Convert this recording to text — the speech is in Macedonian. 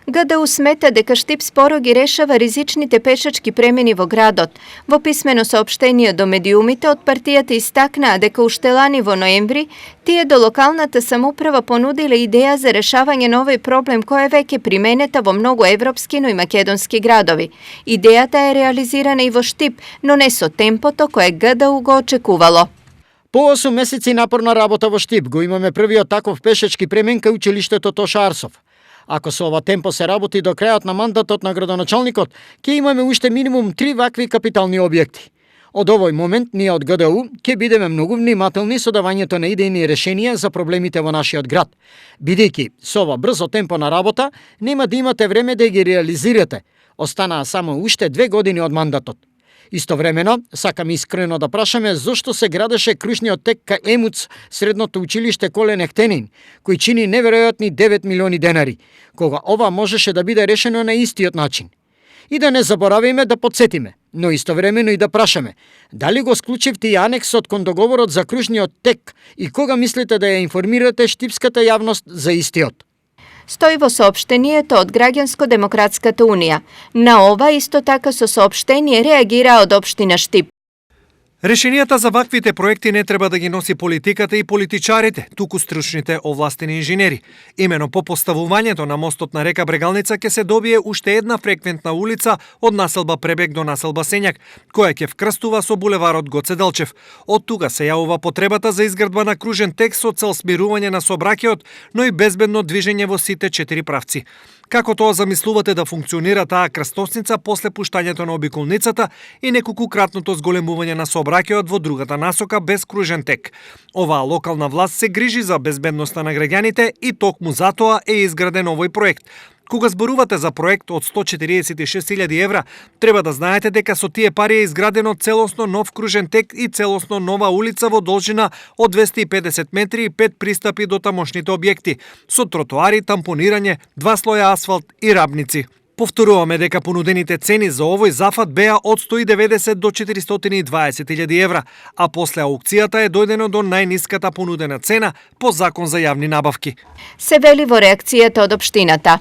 ГДУ смета дека Штип споро ги решава ризичните пешачки премини во градот. Во писмено соопштение до медиумите од партијата истакнаа дека уште лани во ноември тие до локалната самоуправа понудиле идеја за решавање на овој проблем која е веќе применета во многу европски, но и македонски градови. Идејата е реализирана и во Штип, но не со темпото кое ГДУ го очекувало. По 8 месеци напорна работа во Штип го имаме првиот таков пешачки премен кај училиштето Тоша Арсов. Ако со ова темпо се работи до крајот на мандатот на градоначалникот, ќе имаме уште минимум 3 вакви капитални објекти. Од овој момент ние од ГДУ ќе бидеме многу внимателни со давањето на идејни решенија за проблемите во нашиот град, бидејќи со ова брзо темпо на работа нема да имате време да ги реализирате. Останаа само уште 2 години од мандатот. Истовремено, сакаме искрено да прашаме зошто се градеше кружниот тек кај ЕМУЦ средното училиште Колен Ехтенин, кој чини неверојатни 9 милиони денари, кога ова можеше да биде решено на истиот начин. И да не заборавиме да подсетиме, но истовремено и да прашаме, дали го склучивте и анексот кон договорот за кружниот тек и кога мислите да ја информирате штипската јавност за истиот? Стои во соопштението од Граѓанско-демократската унија. На ова исто така со соопштение реагира од општина Штип. Решенијата за ваквите проекти не треба да ги носи политиката и политичарите, туку стручните овластени инженери. Имено по поставувањето на мостот на река Брегалница ќе се добие уште една фреквентна улица од населба Пребег до населба Сењак, која ќе вкрстува со булеварот Гоце Делчев. Од тука се јавува потребата за изградба на кружен тек со цел смирување на сообраќајот, но и безбедно движење во сите 4 правци. Како тоа замислувате да функционира таа крстосница после пуштањето на обиколницата и неколкукратното зголемување на сообраќајот во другата насока без кружен тек? Оваа локална власт се грижи за безбедноста на граѓаните и токму затоа е изграден овој проект. Кога зборувате за проект од 146.000 евра, треба да знаете дека со тие пари е изградено целосно нов кружен тек и целосно нова улица во должина од 250 метри и 5 пристапи до тамошните објекти, со тротоари, тампонирање, 2 слоја асфалт и рабници. Повторуваме дека понудените цени за овој зафат беа од 190 до 420.000 евра, а после аукцијата е дојдено до најниската понудена цена по закон за јавни набавки. Се вели во реакцијата од општината.